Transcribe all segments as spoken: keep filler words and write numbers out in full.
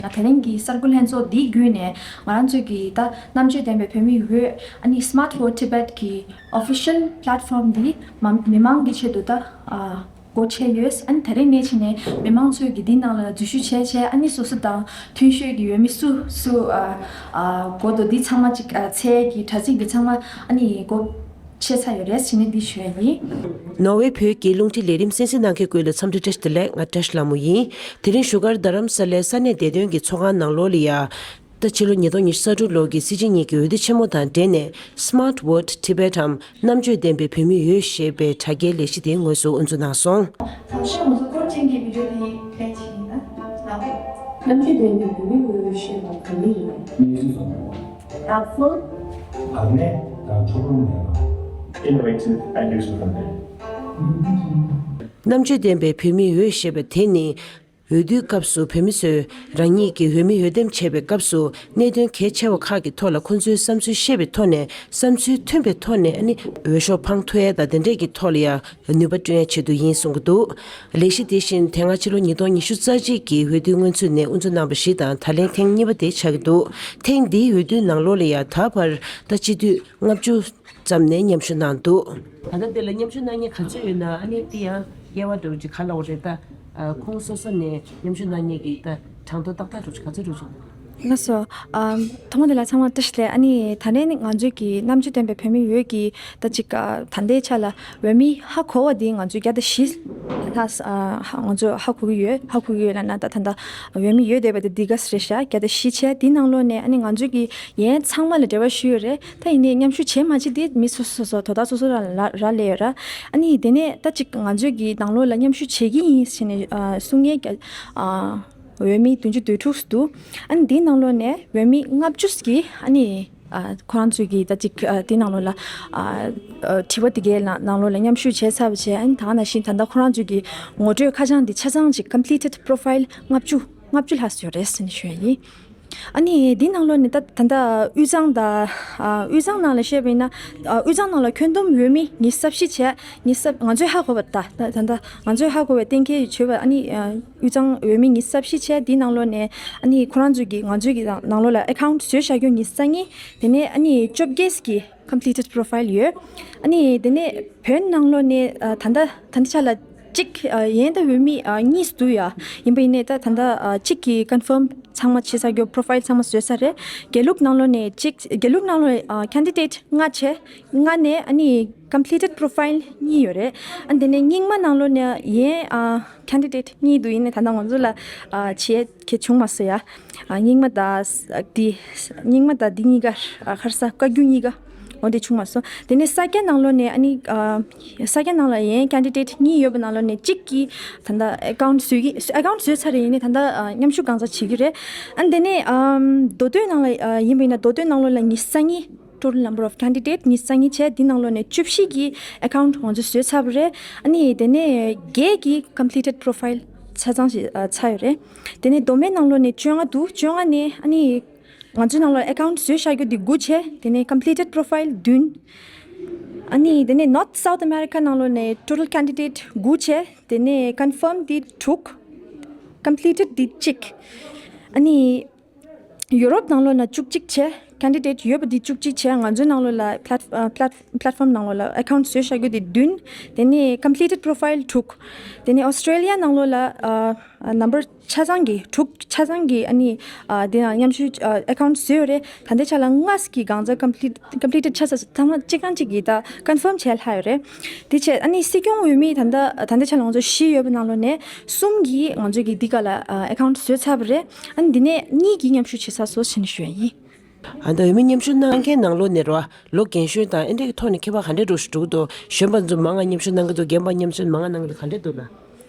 ད་དེ་རིང་གི་གསར་འགོད་ལྷན་ཚོགས་འདིའི་བརྒྱུད་ནས་ང་རང་ཚོས་ཀྱི་ད་རྣམ་དཔྱོད་ལྡན་པའི་བོད་མི་ཡོད་ཨ་ནི་Smart Vote Tibet་གི་official platform་འདི་མ་མི་མང་གི་ཆེད་དུ་ད་ཨ་སྒོ་ཕྱེ་ཡོད། ཨ་ནི་དེ་རིང་ནས་བྱས་ནས་མི་མང་ཚོས་ཀྱི་འདི་ནང་ལ་འཛུལ་ཞུགས་བྱས་བྱས་ཨ་ནི་སོ་སོ་དང་མཐུན་ཤོས་ཀྱི་བོད་མི་སུ་སུ་ཨ་ཨ་དགོས་འདུག་འདི་ཚང་མ་ཅིག་ཨ་འཚོལ་གྱི་དྲ་ཚིགས་འདི་ཚང་མ་ཨ་ནི་སྒོ་ཕྱེ་ཚར་ཡོད་རེད་ཟེར་ནས་འདི་ཞུ་ཡ་ཡིན། ནོར་ཝེ་བོད་ཀྱི་རླུང་འཕྲིན་ལས་རིམ་གསན་གཟིགས་གནང་མཁན་ཀུན་ལ་འཚམས་འདྲི་བཀྲ་ཤིས་བདེ་ལེགས། ང་བཀྲ་ཤིས་ལྷ་མོ་ཡིན། དེ་རིང་བཞུགས་སྒར་རྡ་རམ་ས་ལའི་ས་གནས་བདེ་དོན་གྱི་ཚོགས་ཁང་ནང་ལོགས་ལ་ཡ། ད་ཕྱི་ལོ་ཉིས་སྟོང་ཉི་ཤུ་རྩ་དྲུག་ལོ་གི་སྲིད་སྤྱི་གཉིས་ཀྱི་འོས་བསྡུ་ཆེན་མོ་དང་འབྲེལ་ནས་Smart Vote Tibet་འམ་རྣམ་དཔྱོད་ལྡན་པའི་བོད་མི་འོས་ཞེས་པའི་དྲ་རྒྱའི་ལས་གཞི་དེ་དངོས་སུ་དབུ་འཛུགས་གནང་སོང་། གང་ཤེས་ང་ཚོ་སྐོར་ཅན་གྱི་བི་ཌིའོ་དེ་ལེན་བྱེད་ཡིན་ན་ལགས། རྣམ་དཔྱོད་ལྡན་པའི་བོད་མི་འོས་ཞེས་པ་གང་ཡིན་ལགས། ནས་སུ་སོང་། ཨ་ཕོ། བར་གནས་དང་འཁྲུག་ལོང་མེད་པ། Innovative and user friendly། རྣམ་དཔྱོད་ལྡན་པའི་བོད་མི་འོས་ཞེས་པ་དེ་ནི། འོས་བསྡུའི་སྐབས་སུ་བོད་མི་ཚོས་རང་ཉིད་ཀྱི་འོས་མི་འོས་འདེམས་བྱེད་པའི་སྐབས་སུ་གནད་དོན་གལ་ཆེ་བ་ཁག་གི་ཐོག་ལ་ཁོང་ཚོའི་བསམ་ཚུལ་ཤེས་པའི་ཐོག་ནས་བསམ་ཚུལ་མཐུན་པའི་ཐོག་ནས་ཨ་ནི་འོས་ཤོག་འཕང་ཐུབ་ཡ་དང་དེ་འདྲས་ཀྱི་ཐོག་ལ་ཡང་ནུས་པ་བསྐྲུན་ཡ་ཆེད་དུ་ཡིན་གསུང་གི་འདུག་ལས་གཞི་དེ་བཞིན་དེ་སྔ་ཕྱི་ལོ་ཉིས་སྟོང་ཉི་ཤུ་རྩ་གཅིག་གི་འོས་བསྡུའི་སྔོན་ཚུད་ནས་དབུ་འཛུགས་གནང་བ་ཞིག་དང་ད་ལན་ཐེངས་གཉིས་པ་དེ་ཆགས་ཀྱི་འདུག་ཐེངས་འདིའི་འོས་བསྡུའི་ནང་ལོགས་ལ་ཡང་ད་བར་ད་སྤྱི་འཐུས་ལྔ་བཅུ་ཙམ་ནས་མཉམ་ཞུགས་གནང་འདུག་ད་ལྟ་དེ་ལ་མཉམ་ཞུགས་གནང་མཁན་ག་ཚོད་ཡོད་ན་ཨ་ནི་དེ་ཡང་དབྱེ་བ་འདྲ་བོ་ཅིག་ག་ལ་འོ་རེད་ད། ཁོང་སོ་སོ་ནས་མཉམ་ཞུགས་གནང་མཁན་གྱི་ད་གྲངས་ཐོ་ཏག་ཏག་འདྲ་བོ་ཅིག་ག་ཚོད་འདྲ་བོ་ཅིག་ལགས་སོ། ཨམ། ཐོག་མ་དེ་ལ་ཚང་མ་བཀྲ་ཤིས་བདེ་ལེགས། ཨ་ནི་ད་ནས་ནི་ང་ཚོའི་གི་རྣམ་དཔྱོད་ལྡན་པའི་བོད་མི་ཡོད་ཀྱི་ད་ཅིག་ཨ་ད་ལྟའི་ཆ་ལ་འོས་མི་ཧ་གོ་བ་འདི་ང་ཚོས་བརྒྱ་དང་བཞི་ལྷག་ཨ་ང་ཚོས་ཧ་གོ་གི་ཡོད། ཧ་གོ་གི་ཡོད་ལབ་ན་ད་ད་ལྟ་འོས་མི་ཡོད་བསྡད་པ་དེ་འདི་ག་ཚོད་རེད་ཤག་བརྒྱ་དང་བཞི་བྱས། དེའི་ནང་ལོགས་ནས་ཨ་ནི་ང་ཚོའི་གི་ཡན་ཚང་མ་ལ་འབྲེལ་བ་ཞུས་ཡོད་རེད། ད་ཡིན་ནའི་མཉམ་ཞུགས་བྱས་མ་བྱས་དེ་མི་སོ་སོ་སོ་དོ་བདག་སོ་སོ་རང་ལ་རག་ལས་ཡོད་ར། ཨ་ནི་དེ་ནས་ད་ཅིག་ང་ཚོའི་གི་ནང་ལོགས་ལ་མཉམ་ཞུགས་བྱེད་ཀྱི་ཡིན་ཟེར་ནས་ཨ་གསུང་མཁན་གྱི་ཨ་འོས་མི་བདུན་ཅུ་དོན་དྲུག་འདུག་ཨ་ནི་དེའི་ནང་ལོགས་ནས་འོས་མི་ལྔ་བཅུ་གི་ཨ་ནི་ཨ་ཁོ་རང་ཚོའི་གི་ད་ཅིག་ཨ་དེའི་ནང་ལོགས་ལ་ཨ་ཨ་དྲི་བ་དེ་གའི་ནང་ནང་ལོགས་ལ་མཉམ་ཞུགས་བྱས་ཚར་བ་བྱས། ཨ་ནི་ད་ག་ནང་བཞིན་ད་ལྟ་ཁོ་རང་ཚོའི་གི་ངོ་སྤྲོད་ཁ་བྱང་འདི་ཆ་ཚང་ཅིག་completed profile་ལྔ་བཅུ་ལྔ་བཅུ་ལྷག་ཡོད་རེད་ཟེར་ནས་ཞུ་ཡ་ཡིན། ཨ་ནི་འདི་ནང་ལོགས་ནས་ད་ད་ལྟ་དབུས་གཙང་དང་ཨ་དབུས་གཙང་ནང་ལ་བཤད་པ་ཡིན་ན་ཨ་དབུས་གཙང་ནང་ལ་ཁྱོན་བསྡོམས་འོས་མི་ཉི་ཤུ་རྩ་བཞི་བྱས། ཉི་ཤུ་རྩ་ང་ཚོས་ཧ་གོ་བ་ད་ད་ད་ལྟ་ང་ཚོས་ཧ་གོ་བའི་གཏན་འཁེལ་བྱས་པ་ཨ་ནི་ཨ་དབུས་གཙང་འོས་མི་ཉི་ཤུ་རྩ་བཞི་བྱས། འདི་ནང་ལོགས་ནས་ཨ་ནི་ཁོ་རང་ཚོས་ཀྱི་ང་ཚོའི་གི་ནང་ནང་ལོགས་ལ་account་བཟོས་བཞག་རྒྱུ་ཉི་ཤུ་རྩ་གཉིས། དེ་ནས་ཨ་ནི་བཅོ་བརྒྱད་ཀྱི་completed profile་ཡོད། ཨ་ནི་དེ་ནས་བོད་ནང་ལོགས་ནས་ཨ་ད་ལྟ་ད་ལྟའི་ཆ་ལ་གཅིག་ཨ་ཡན་ད་འོས་མི་ཨ་གཉིས་འདུག་ཡ། ཡིན་པ་ཡིན་ནའི་ད་ད་ལྟ་ཨ་གཅིག་གི་confirm་ཚང་མ་བྱས་ཚར་རྒྱུ། profile་ཚང་མ་བཟོས་ཚར་རེད། དགེ་ལུགས་ནང་ལོགས་ནས་གཅིག་དགེ་ལུགས་ནང་ལོགས་ཨ་candidate་ལྔ་བྱས། ལྔ་ནས་ཨ་ནི་completed profile་གཉིས་ཡོད་རེད། ཨ་དེ་ནས་རྙིང་མ་ནང་ལོགས་ནས་ཡན་ཨ་candidate་གཉིས་འདུག་ཡིན་ནའི་ད་ལྟ་ང་ཚོ་ལ་ཨ་བྱེད་གལ་བྱུང་མ་སོང་ཡ། ཨ་རྙིང་མ་དང་ས་འདི་རྙིང་མ་དང་འདི་གཉིས་ཀ་ཨ་ཁར་ས་བཀའ་བརྒྱུད་གཉིས་ཀ་འོ་འདི་བྱུང་མ་སོང་། དེ་ནས་ས་སྐྱ་ནང་ལོགས་ནས་ཨ་ནི་ཨ་ས་སྐྱ་ནང་ལ་ཡན་candidate་གཉིས་ཡོད་པ་ནང་ལོགས་ནས་གཅིག་གིས་ད་ལྟ་account་བཟོས་ཀྱི་account་བཟོས་ཚར་རེད། ཡིན་ནའི་ད་ལྟ་ཨ་མཉམ་ཞུགས་གང་ཟག་བྱེད་ཀྱི་རེད། ཨ་དེ་ནས་ཨམ་མདོ་སྟོད་ནང་ལ་ཨ་ཡིན་པ་ཡིན་ན་མདོ་སྟོད་ནང་ལོགས་ལ་ཉི་ཤུ་རྩ་གཉིས། Total number of candidate ཉི་ཤུ་རྩ་གཉིས་བྱས། འདི་ནང་ལོགས་ནས་བཅུ་བཞི་གིས་account་ང་ཚོས་བཟོས་ཚར་བ་རེད། ཨ་ནི་དེ་ནས་བརྒྱད་ཀྱིས་completed profile་ཆ་ཚང་ཞིག་ཨ་ཚར་ཡོད་རེད། དེ་ནས་མདོ་སྨད་ནང་ལོགས་ནས་བཅོ་ལྔ་འདུག་བཅོ་ལྔ་ནས་ཨ་ནི་ང་ཚོའི་ནང་ལོགས་account་བཟོས་བཞག་རྒྱུ་འདི་དགུ་བྱས། དེ་ནས་completed profile་བདུན། ཨ་ནི་དེ་ནས་North South America་ནང་ལོགས་ནས་total candidate་དགུ་བྱས། དེ་ནས་confirm་འདི་དྲུག completed་འདི་གཅིག་ཨ་ནི་ཡུ་རོབ་ནང་ལོགས་ན་བཅུ་གཅིག་བྱས། candidate་ཡོད་པ་འདི་བཅུ་གཅིག་བྱས། ང་ཚོའི་ནང་ལོགས་ལ་plat- ཨ་plat- platform་ནང་ལོགས་ལ་account་བཟོས་བཞག་རྒྱུ་དེ་བདུན། དེ་ནས་completed profile་དྲུག་དེ་ནས་ཨོ་སི་ཀྲེ་ལི་ཡ་ནང་ལོགས་ལ་ཨ་ཨ་number་ཆ་ཚང་གི་དྲུག་ཆ་ཚང་གི་ཨ་ནི་ཨ་དེ་ནང་མཉམ་ཞུགས་ཨ་account་བཟོས་ཡོད་རེད། ད་ལྟའི་ཆ་ལ་ལྔ་གི་གང་ཟག་complete- completed་ཆ་ཚང་ཚང་མ་གཅིག་རང་གཅིག་གིས་ད་confirm་བྱས་ལྷག་ཡོད་རེད། དེ་བྱས་ཨ་ནི་སྲིད་སྐྱོང་འོས་མི་ད་ལྟ་ད་ལྟའི་ཆ་ལ་ང་ཚོ་བཞི་ཡོད་པའི་ནང་ལོགས་ནས་གསུམ་གྱིས་ང་ཚོ་གི་འདི་ག་ལ་ཨ་account་བཟོས་ཚར་བ་རེད། ཨ་ནི་འདི་ནས་གཉིས་ཀྱིས་མཉམ་ཞུགས་བྱེད་ས་སོ་ཞེས་ནས་ཞུ་ཡ་ཡིན། ཨ་ད་འོས་མི་མཉམ་ཞུགས་གནང་མཁན་ནང་ལོགས་ནས་རོ། ལོ་རྒན་གཞོན་དང་ཨེ་འདྲས་ཀྱི་ཐོག་ནས་ཁྱད་པར་ག་འདྲས་འགྲོ་ཞིག་འགྲོ་གི་འདུག་གཞོན་པ་ཚོ་མང་ང་མཉམ་ཞུགས་གནང་གི་འདུག་རྒན་པ་མཉམ་ཞུགས་མང་ང་གནང་གི་འདུག་ག་འདྲས་འདུག་ལ།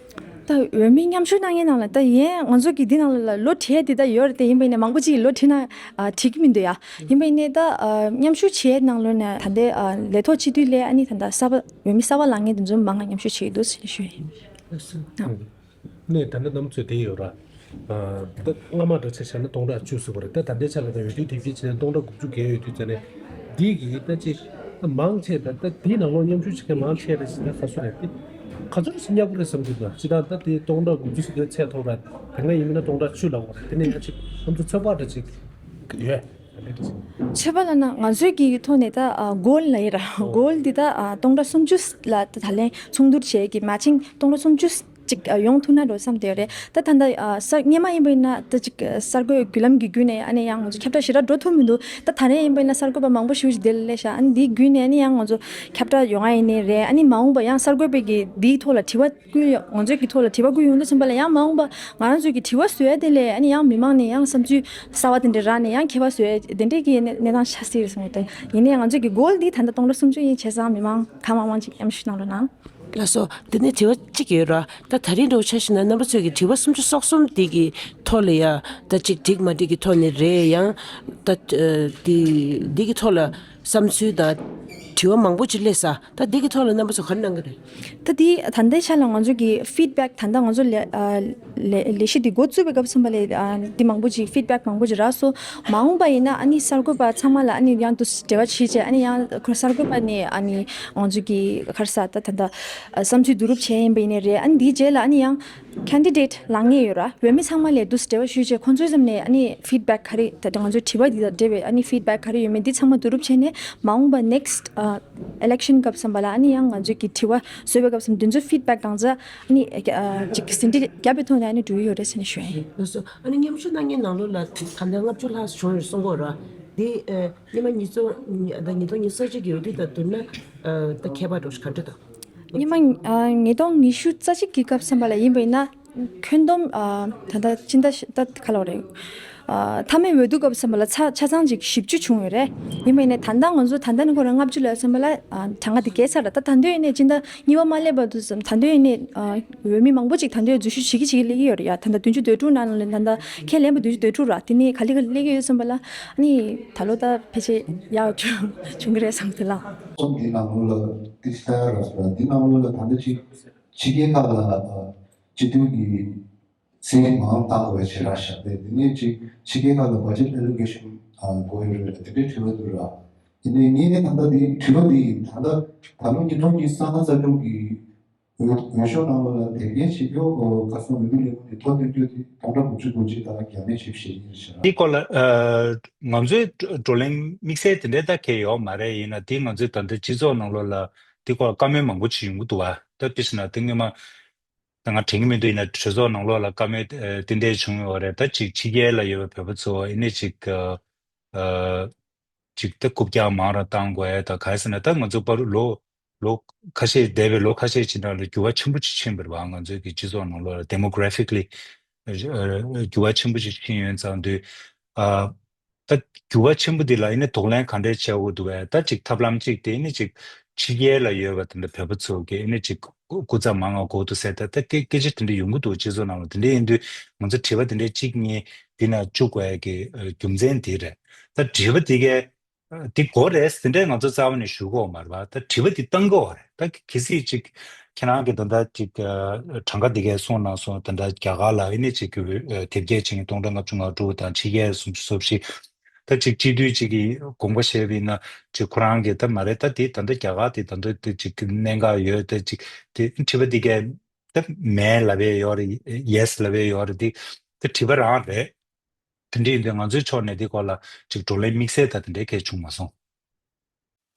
ད་འོས་མི་མཉམ་ཞུགས་གནང་མཁན་ནང་ལ་ད་ཡིན་ང་ཚོ་གི་འདི་ནང་ལ་ལོ་བགྲེས་འདི་ད་ཡོད་རེད་དེ། ཡིན་པ་ཡིན་ནའི་མང་པོ་ཅིག་གིས་ལོ་བགྲེས་ན་ཨ་བྲིས་ཀྱི་མི་འདུག་ཡ། ཡིན་པ་ཡིན་ནའི་ད་ཨ་མཉམ་ཞུགས་བྱེད་ནང་ལོགས་ནས་ད་ལྟའི་ཨ་ལས་ཐོག་སྤྱི་འཐུས་ལས་ཨ་ནི་ད་ལྟ་གསར་པ་འོས་མི་གསར་པ་ལངས་མཁན་དེ་ཚོ་མང་ང་མཉམ་ཞུགས་བྱེད་ཀྱི་འདུག་ཟེར་ནས་ཞུ་ཡ་ཡིན། ནས་ད་ལྟ་རྣམ་ཚོས་དེ་ཡོད་ར། ཨ་ད་སྔ་མ་འདྲ་ཆ་བཞག་ན་སྟོང་ཕྲག་བཅུ་ཟེར་བ་རེད། ད་ད་ལྟའི་ཆ་ལ་ད་འོས་བསྡུ་དེ་གའི་ཆ་ནས་སྟོང་ཕྲག་དགུ་བཅུ་བརྒལ་ཡོད་དུས་ཙ་ནས་འདི་གི་ད་ཅི་ད་མང་ཆེ་ད་ད་འདི་ནང་ལོགས་མཉམ་ཞུགས་བྱེད་མཁན་མང་ཆེ་རེད་ཟེར་ན་ཁ་སོ་རེད་དེ། ག་ཚོད་ཞིག་ཉར་དགོས་རེད་བསམ་གྱི་འདུག་སྤྱིར་བཏང་ད་དེ་སྟོང་ཕྲག་དགུ་བཅུ་ཞིག་དེ་ཚད་མཐོ་ར། དེ་སྔ་ཡིན་མིན་ན་སྟོང་ཕྲག་བཅུ་ལ་འོང་ར། དེ་ནས་ཡང་ཅིག་ཁོང་ཚོ་ཚོད་དཔག་འདྲ་ཅིག་ཡོད། ཚོད་དཔག་ལབ་ན་ང་ཚོའི་གི་ཐོག་ནས་ད་གོལ་ལ་ཡིན་ར། གོལ་འདི་ད་སྟོང་ཕྲག་སུམ་ཅུ་ལ་ད་ད་ལན་ཚོགས་འདུར་བྱས་ཀྱི་མ་ཆིང་སྟོང་ཕྲག་སུམ་ཅུ་ཅིག་ཡོང་ཐུབ་ན་འགྲོ་བསམ་དེ་རེད། ད་ད་ད་ས་སྔོན་མ་ཡིན་པ་ཡིན་ན་ད་ཅིག་གསར་འགོད་བརྒྱུད་ལམ་གྱི་བརྒྱུད་ནས་ཨ་ནི་ཡང་ང་ཚོ་ཁྱབ་བསྒྲགས་ཞེ་དྲག་འགྲོ་ཐུབ་མི་འདུག་ད་ད་རེས་ཡིན་པ་ཡིན་ན་གསར་འགོད་པ་མང་པོ་ཞིག་འདིར་སླེབས་ཤག་ཨ་ནི་འདིའི་བརྒྱུད་ནས་ཨ་ནི་ཡང་ང་ཚོ་ཁྱབ་བསྒྲགས་ཡོང་ཡ་ཡིན་ནི་རེད། ཨ་ནི་མ་འོངས་པ་ཡང་གསར་འགོད་པའི་གི་འདིའི་ཐོག་ལ་དྲི་བ་བསྐུལ་ཡོང་། ང་ཚོའི་གི་ཐོག་ལ་དྲི་བ་བསྐུལ་ཡོང་དུས་ཙམ་པ་ལ་ཡང་མ་འོངས་པ་ང་རང་ཚོའི་གི་དྲི་བ་བཟོ་ཡ་དེ་ལས་ཨ་ནི་ཡང་མི་མང་ནས་ཡང་བསམ་ཚུལ་གསར་བ་དེ་འདྲ་རག་ནས་ཡང་ཁྱད་པར་བཟོ་ཡ་དེ་འདྲའི་གི་གནས་གནས་སྟངས་ཆགས་སྲིད་རེད་བསམ་གི་འདུག་ཡིན་ནའི་ང་ཚོའི་གི་གོལ་འདི་ད་ལྟ་སྟོང་ཕྲག་སུམ་ཅུ་ཡིན། བྱས་ཙང་མི་མང་གང་མང་མང་ཅིག་མཉམ་ཞུགས་གནང་རོགས་གནང་། ལགས་སོ། འདི་ནས་དྲི་བ་གཅིག་ཡོད་ར། ད་ད་རིང་འདྲ་བོ་ཆ་བཞག་ན་རྣམ་པ་ཚོས་ཀྱི་དྲི་བ་སུམ་ཅུ་སོ་གསུམ་འདི་གི་ཐོག་ལ་ཡ་ད་ཅིག་འགྲིག་མ་འགྲིག་གི་ཐོག་ནས་རེད། ཡང་ད་ཨ་འདི་འདི་གི་ཐོག་ལ་བསམ་ཚུལ་དང་དྲི་བ་མང་པོ་ཅིག་སླེབས་ས། ད་འདི་གི་ཐོག་ལ་རྣམ་པ་ཚོ་ག་རེ་གནང་གི་རེད། ད་འདི་ད་ལྟའི་ཆ་ལ་ང་ཚོ་གི་ཕིཌ་བེག་ད་ལྟ་ང་ཚོ་ལས་ཨ་ལས་ལས་གཞི་འདི་འགོ་བཙུགས་པའི་སྐབས་ཙམ་པ་ལས་ཨ་འདི་མང་པོ་ཅིག་ཕིཌ་བེག་མང་པོ་ཅིག་རག་སོང་། མ་འོངས་པ་ཡིན་ན་ཨ་ནི་གསར་འགོད་པ་ཚང་མ་ལ་ཨ་ནི་ཡང་དུ་འབྲེལ་བ་བྱེད་བྱས་ཨ་ནི་ཡང་ཁོ་གསར་འགོད་པ་ནས་ཨ་ནི་ང་ཚོ་གི་ག་རེ་ཟེར་ད་ད་ལྟ་བསམ་ཚུལ་བསྡུ་རུབ་བྱས་ཡིན་པ་ཡིན་ནའི་རེད། ཨ་ནི་འདིའི་རྗེས་ལ་ཨ་ནི་ཡང་ཁེན་ཌི་ཌེ་ཊི་ལངས་ངེས་ཡོད་ར། འོས་མི་ཚང་མ་ལས་དུ་འབྲེལ་བ་ཞུས་བྱས་ཁོང་ཚོའི་ཙམ་ནས་ཨ་ནི་ཕིཌ་བེག་ག་རེ་ད་ལྟ་ང་ཚོའི་དྲི་བ་འདི་དང་འབྲེལ་བའི་ཨ་ནི་ཕིཌ་བེག་ག་རེ་ཡོད་མེད་འདི་ཚང་མ་བསྡུ་རུབ་བྱས་ནས་མ་འོངས་པ་ནེག་སི་ཊི་ཨ་ཨི་ལེག་ཤན་སྐབས་ཙམ་པ་ལ་ཨ་ནི་ཡང་ང་ཚོས་ཀྱི་དྲི་བ་བཟོས་པའི་སྐབས་སུ་འདི་ཚོ་ཕིཌ་བེག་གང་ཚ་ཨ་ནི་ཨ་ཅིག་ཟིན་བྲིས་བརྒྱབ་པའི་ཐོག་ནས་ཨ་ནི་འགྲོ་གི་ཡོད་རེད་ཟེར་ནས་ཞུ་ཡ་ཡིན། ལགས་སོ། ཨ་ནི་མཉམ་ཞུགས་གནང་མཁན་ནང་ལོགས་ལ་ད་ལྟ་ལྔ་བཅུ་ལྷག་བྱུང་ཡོད་གསུང་གི་ཡོད་ར། འདི་ཨ་སྔོན་མ་ཉིས་སྟོང་ཉི་ད་ཉིས་སྟོང་ཉི་ཤུ་རྩ་གཅིག་གི་འོས་བསྡུ་དང་བསྡུར་ན་ཨ་ད་ཁྱད་པར་འདྲ་བོ་ཞིག་ག་འདྲ་འདུག་སྔོན་མ་ཨ་ཉིས་སྟོང་ཉི་ཤུ་རྩ་གཅིག་གི་སྐབས་ཙམ་པ་ལ་ཡིན་པ་ཡིན་ན། ཁྱོན་བསྡོམས་ཨ་ད་ལྟ་སྤྱི་ཟླ་ཤ་ད་ག་ལ་བ་རེད། ཨ་མཐའ་མའི་འོས་བསྡུ་སྐབས་ཙམ་པ་ལ་ཆ་ཆ་ཚང་ཅིག་བཞི་བཅུ་བྱུང་ཡོད་རེད། ཡིན་པ་ཡིན་ནའི་ད་ལྟ་ང་ཚོ་ད་ལྟ་ནས་ཁོ་རང་ལྔ་བཅུ་ལ་ཙམ་པ་ལ་ཨ་གྲངས་ཀ་དེ་བརྒལ་ཚར་ར། ད་ད་འདོད་ཡིན་ནའི་སྤྱི་ཟླ་གཉིས་པ་མ་སླེབས་བར་དུ་ཙམ་ད་འདོད་ཡིན་ནའི་ཨ་འོས་མི་མང་པོ་ཅིག་ད་འདོད་འཛུལ་ཞུགས་བྱེད་ཀྱི་བྱེད་ཀྱི་སླེབས་ཀྱི་ཡོད་རེད་ཡ། ད་ལྟ་བདུན་ཅུ་དོན་དྲུག་ནང་ལ་ད་ལྟ་ཁས་ལེན་པ་བདུན་ཅུ་དོན་དྲུག་ར། དེ་ནས་ག་ལེ་ག་སླེབས་ཀྱི་ཡོད་ཙམ་པ་ལ་ཨ་ནི་ད་ལོ་ད་ཕལ་ཆེར་ཡག་བྱུང་བྱུང་གི་རེད་བསམ་གི་ལ། གསུམ་འདི་ནང་ལོགས་ལ་ཏིག་ཏ་ར་སོ་འདི་ནང་ལོགས་ལ་ད་ལྟ་ཅིག་ཕྱི་རྒྱལ་ཁག་ལ་སྤྱི་འཐུས་ཀྱི་སེང་གེ་མང་བཏང་དགོས་ཞེ་དྲག་བཤད་དེ། དེ་ནས་ཅིག་ཕྱི་རྒྱལ་ཁག་ལ་བ་ཇེཊ་ཨེ་ལོ་ཀེ་ཤན་དགོས་ཡོད་རེད། དེ་འདྲའི་དྲི་བ་འདུག་ར། ཡིན་ནའི་ངས་ད་ལྟ་དེ་དྲི་བ་འདི་ཡིན། ད་ལྟ་ད་ལོ་ཉིས་སྟོང་ཉི་ཤུ་རྩ་ལྔ་རྩ་དྲུག་གི་འོས་འོས་ཤོག་ནང་ལོགས་ལ་དེབ་སྐྱེལ་བྱེད་རྒྱུ་ཁ་སང་འོས་བསྡུ་ལས་ཁུངས་ནས་ཐོ་འདོན་རྒྱུ་དེ་སྟོང་ཕྲག་དགུ་བཅུ་གོ་གཅིག་དང་བརྒྱ་མེད་བཞི་བཅུ་ཞེ་གཉིས་རེད་ཤག་དེའི་སྐོར་ལ་ཨ་ང་ཚོའི་བགྲོ་གླེང་དམིགས་བསལ་དེ་འདྲའི་ད་གལ་ཡོད་མ་རེད། ཡིན་ན་དེ་ང་ཚོའི་ད་ལྟ་སྤྱི་ཚོགས་ནང་ལོགས་ལ་དེའི་སྐོར་བཀའ་མོལ་མང་པོ་ཅིག་ཡོང་གི་འདུག་བ། ད་དཔེ་བཞག་ན་དེ་སྔོན་མ་ད་ང་དྲན་གྱི་མི་འདུག་ཡིན་ན་གྲོས་ཚོགས་ནང་ལོགས་ལ་བཀའ་མོལ་ཨ་དེ་འདྲ་བྱུང་ཡོད་རེད། ད་ཅིག་ཕྱི་རྒྱལ་ལ་ཡོད་པའི་བོད་པ་ཚོ་ཡིན་ནའི་ཅིག་ཨ་ཅིག་ད་རྐུབ་བཀྱག་མང་རུ་བཏང་དགོས་ཡ་ད་ག་རེ་ཟེར་ན་ད་ང་ཚོ་བར་ལོ་ལོ་ཁ་ཤས་འདས་པའི་ལོ་ཁ་ཤས་ཅིག་ནང་ལ་འགྱུར་བ་ཆེན་པོ་ཅིག་ཕྱིན་པ་རེད་བ། ང་ཚོའི་གི་སྤྱི་ཚོགས་ནང་ལོགས་ལ་demographic ལི་འགྱུར་བ་ཆེན་པོ་ཅིག་ཕྱིན་ཡོད་ཙང་དུས་ཨ། ད་འགྱུར་བ་ཆེན་པོ་འདི་ལ་ཡིན་ན་གདོང་ལེན་ག་འདྲས་བྱེད་དགོས་འདུག་བས། ད་ཅིག་ཐབས་ལམ་གཅིག་དེ་ནི་ཅིག་ཕྱི་རྒྱལ་ལ་ཡོད་པ་དེ་འདྲ་བོད་པ་ཚོ་གི་ནི་ཅིག་སྐུ་ཚབ་མང་ང་དགོས་འདུག་ཟེར། ད་ད་སྐད་སྐད་ཆ་དེ་འདྲ་ཡོང་གི་འདུག་སྤྱི་ཚོགས་ནང་ལ། དེ་འདྲ་ཡིན་དུས་ང་ཚོ་དྲི་བ་དེ་འདྲ་གཅིག་གཉིས་འདི་ན་བཅུག་དགོས་ཀྱི་རྒྱུ་མཚན་དེ་རེད། ད་དྲི་བ་དེ་གས་འདི་དགོས་རེད་དེ་འདྲས་ང་ཚོ་རྩ་བ་ནས་ཞུ་གི་ཡོད་མ་རེད་བ། ད་དྲི་བ་འདི་བཏང་གི་ཡོད་རེད། ད་གལ་སྲིད་ཅིག་ཁྱེད་རང་གིས་ད་ལྟ་ཅིག་གྲངས་ཀ་འདི་གས་གསུངས་གནང་སོང་། ད་ལྟ་རྒྱ་གར་ལ་ཨ་ནི་ཅིག་གི་དེབ་སྐྱེལ་བྱེད་མཁན་སྟོང་ཕྲག་ལྔ་བཅུ་ང་དྲུག་དང་ཕྱི་རྒྱལ་སུམ་ཅུ་སོ་བཞི། ད་ཅིག་སྤྱི་འཐུས་ཅིག་གི་དགོངས་པ་བཞེས་པ་ཡིན་ན་ཅིག་ཁོ་རང་གིས་ད་མ་རེད། ད་དེ་ད་ལྟ་རྒྱ་གར་དེ་ད་ལྟ་དེ་ཅིག་གི་གནད་འགག་ཡོད། ད་ཅིག་དེ་དྲི་བ་འདི་གས་ད་མེད་ལབ་ཡས་ཡོད་རེད། ཡེ་སི་ལབ་ཡས་ཡོད་རེད། དེ་ད་དྲི་བ་རང་རེད། དེ་འདྲ་ཡིན་དུས་ང་ཚོའི་ཕྱོགས་ནས་དེ་སྐོར་ལ་ཅིག་བགྲོ་གླེང་དམིགས་བསལ་ད་དེ་འདྲའི་གལ་བྱུང་མ་སོང་།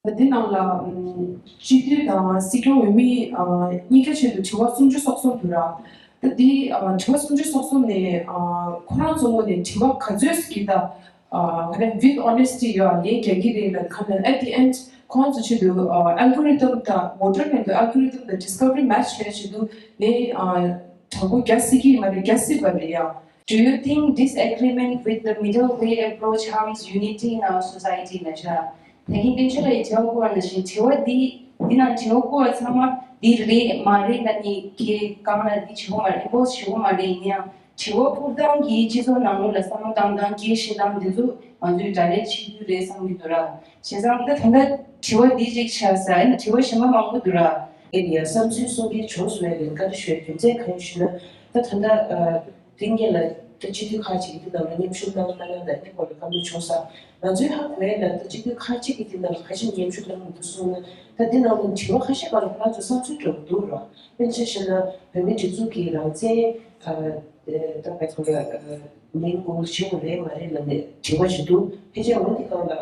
ད་དེ་ནང་ལ་ཨམ་སྤྱི་འཐུས་དང་སྲིད་སྐྱོང་འོས་མི་ཨ་གཉིས་ཀ་ཆེད་དུ་དྲི་བ་སུམ་ཅུ་སོ་གསུམ་འདུག་ར། ད་དེ་ཨ་དྲི་བ་སུམ་ཅུ་སོ་གསུམ་ནས་ཨ་ཁོ་རང་གཙོ་བོ་ནས་དྲི་བ་ག་ཚོད་ཀྱི་ད་ཨ་ག་རེ་with honesty ཡོད་ལན་རྒྱག་གི་རེད་ལབ་ཁ་ལ་at the end ཁོ་རང་ཚོ་ཆེད་དུ་ཨ་algorithm དང་voter ཕན་ཚུན་algorithm དང་discovery match བྱས་ཆེད་དུ་ནས་ཨ་དྲང་པོ་རྒྱག་སྲིད་ཀྱི་མ་རེད། རྒྱག་སྲིད་པ་རེད་ཡ། Do you think disagreement with the middle way approach harms unity in our society? ན་ཤ། ད་གིན་བསྟན་ཆོས་ལགས་ཀྱིས་དྲི་བ་བཀོད་པ་ནང་བཞིན་དྲི་བ་འདི་འདི་ནང་དྲི་བ་བཀོད་པ་ཚང་མ་འདི་རེད་མ་རེད་ལབ་ནས་ཁྱེད་གང་ལ་འདི་བྱེད་དགོས་མ་རེད། impose བྱེད་དགོས་མ་རེད། ཡིན་ཡང་དྲི་བ་ཕུགས་བཏང་གིས་སྤྱི་ཚོགས་ནང་ལོགས་ལ་བསམ་བློ་བཏང་སྟངས་སྐད་བཤད་སྟངས་འདི་ཚོ་ང་ཚོས་གྲ་སྒྲིག་བྱེད་རྒྱུ་རེད་བསམ་གྱི་འདུག་ར། བྱས་ཙང་ད་ད་ལྟ་དྲི་བ་འདི་གཅིག་ཆགས་ས་ཡིན་ན་དྲི་བ་གཞན་པ་མང་པོ་འདུག་ར། ཨེ་རི་ཡ་བསམ་ཚུལ་གསུང་མཁན་བྱུང་སོང་ཡ་ལས་བཀའ་འདྲི་ཞུ་ཡ་རྒྱུ་མཚན་གང་ཡིན་ཞུས་ན། ད་ད་ལྟ་ཨ་དེང་གི་ལ་ ད་སྤྱི་འཐུས་ཁག་ཅིག་གིས་འདི་ནང་ལ་མཉམ་ཞུགས་གནང་གནང་ཡ་དང་འདི་སྐོར་ལ་བཀའ་མོལ་བྱུང་ས། ང་ཚོའི་ཧ་གོ་ཡ་ལ་ད་སྤྱི་འཐུས་ཁག་ཅིག་གིས་འདི་ནང་ལ་ཁ་ཤས་མཉམ་ཞུགས་གནང་མི་འདུག་གསུངས་ན། ད་འདི་ནང་ལ་དྲི་བ་ཁ་ཤས་སྒང་ལ་ཁོ་རང་ཚོ་བསམ་ཚུལ་འདྲ་བོ་འདུག་ར། དཔེར་ན་ཆ་བཞག་ན་བོད་མིའི་སྒྲིག་འཛུགས་ཀྱི་རང་བཙན་ཨ་ད་ག་ཚོད་ལ་ཨ་མིང་དགོངས་ཞེ་པོ་རེད་མ་རེད་ལབ་ནས་དྲི་བ་ཞིག་འདུག་ཕལ་ཆེར་འོ་འདི་སྒང་ལ།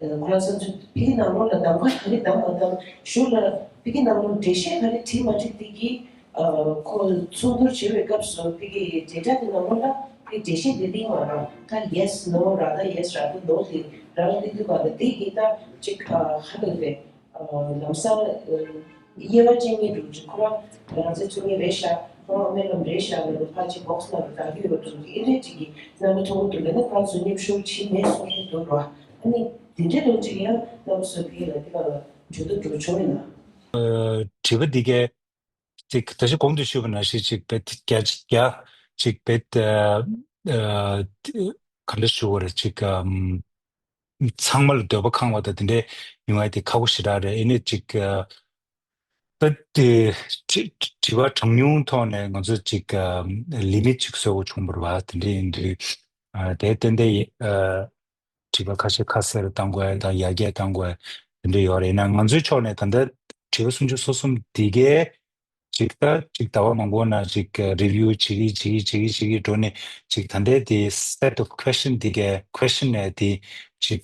ཁོ་རང་ཚོ་ཕ་གི་ནང་ལོགས་ལ་གདམ་ག་ག་རེ་གདམ་མ་གདམ་གཞུག་ལ་ཕ་གི་ནང་ལོགས་འགྲེལ་བཤད་ག་རེ་བྲིས་མ་བྲིས་དེ་གི་ཁོ་ཚོགས་འདུར་བྱེད་པའི་སྐབས་སུ་ཕ་གི་འབྲེལ་སྒྲ་དེ་ནང་ལོགས་ལ་ཕ་གི་འགྲེལ་བཤད་དེ་གཏིང་མ་རང་ད་yes no rather yes rather no དེ་རང་གཏིང་དུ་བ་ལ་དེ་གི་ད་ཅིག་ཧ་ལས་པའི་ལམ་སང་། དབྱེ་བ་ཕྱེ་མཁན་འདུག་ཅིག་ཁོ་རང་རང་བཙན་རྩོད་མཁན་རེད་ཤག་ཁོ་རང་སྨོན་ལམ་རེད་ཤག་ལབ་ནས་ཕར་ཅིག་བོགས་ནང་ལ་བདག་གི་ཡོད་འདུག་ཨེ་འདྲས་ཅིག་གི་རྣམ་པ་མཐོང་གི་འདུག་ལབ་ན་ཁོ་རང་ཚོ་མཉམ་ཞུགས་བྱེད་མེད་གསུང་མཁན་འདུག་རོ། ཨ་ནི་དེ་འདྲས་འདུག་ཅིག་ཡང་རྣམ་པ་ཚོ་ཕ་གི་ལ་དེ་ག་ལ་འཇུ་དུ་འགྲོ་ཆོག་ཡིན་ན། དྲི་བ་འདི་གས་ཅིག་ད་ཅི་གོང་དུ་ཞུས་པ་ནང་བཞིན་ཅིག་བེད་རྒྱ་རྒྱ་ཅིག་བེད་ག་འདྲ་ཞུ་བ་རེད་ཅིག་ཚང་མ་ལ་འདོད་པ་ཁེངས་པ་དང་དེ་འདྲའི་ཡོང་ཡ་དེ་ཁག་པོ་ཞེ་དྲག་རེད། ཨེ་ནས་ཅིག་ད་དེ་དྲི་དྲི་བ་གྲངས་ཉུང་ཐོག་ནས་ང་ཚོ་ཅིག་ལི་མིཊ་ཅིག་བཟོ་དགོས་བྱུང་བ་རེད་བ། དེ་འདྲ་ཡིན་དུས་དེ་ཏན་ཏན་དྲི་བ་ཁ་ཤས་ཁ་གསལ་བཏང་དགོས་དང་ཡར་རྒྱས་བཏང་དགོས་དེ་འདྲ་ཡོད་རེད། ཡིན་ན་ང་ཚོའི་ཕྱོགས་ནས་ད་ལྟ་དྲི་བ་སུམ་ཅུ་སོ་གསུམ་འདི་གའི་ཅིག་ད་ཅིག་ཟླ་བ་མང་པོ་ནང་ཅིག་རི་བིའུ་བྱེད་ཀྱི་བྱེད་ཀྱི་བྱེད་ཀྱི་བྱེད་ཀྱི་འགྲོ་ནས་ཅིག་ད་ལྟའི་དེ་set of question འདི་གའི་question ནས་དེ་ཅིག་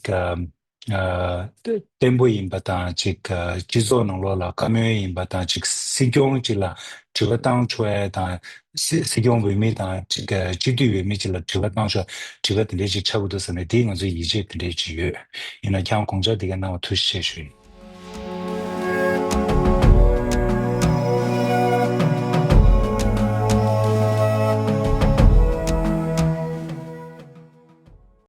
བརྟན་པོ་ཡིན་པ་དང་ཅིག་སྤྱི་ཚོགས་ནང་ལོགས་ལ་བཀའ་མོལ་ཡིན་པ་དང་ཅིག་སྲིད་སྐྱོང་ཅིག་ལ་དྲི་བ་བཏང་ཆོག་ཡ་དང་སྲིད་སྲིད་སྐྱོང་འོས་མི་དང་ཅིག་སྤྱི་འཐུས་འོས་མི་ཅིག་ལ་དྲི་བ་བཏང་ཆོག་དྲི་བ་དེ་འདྲས་ཅིག་ཆགས་ཀྱི་འདུག་ཟེར་ནས་དེ་ང་ཚོའི་ཡིད་ཆེས་དེ་འདྲས་ཅིག་ཡོད། ཡིན་ན་ཁྱེད་རང་དགོངས་འཆར་དེ་ག་གནང་བ་ཐུགས་རྗེ་ཆེ་ཞུ་ཡིན།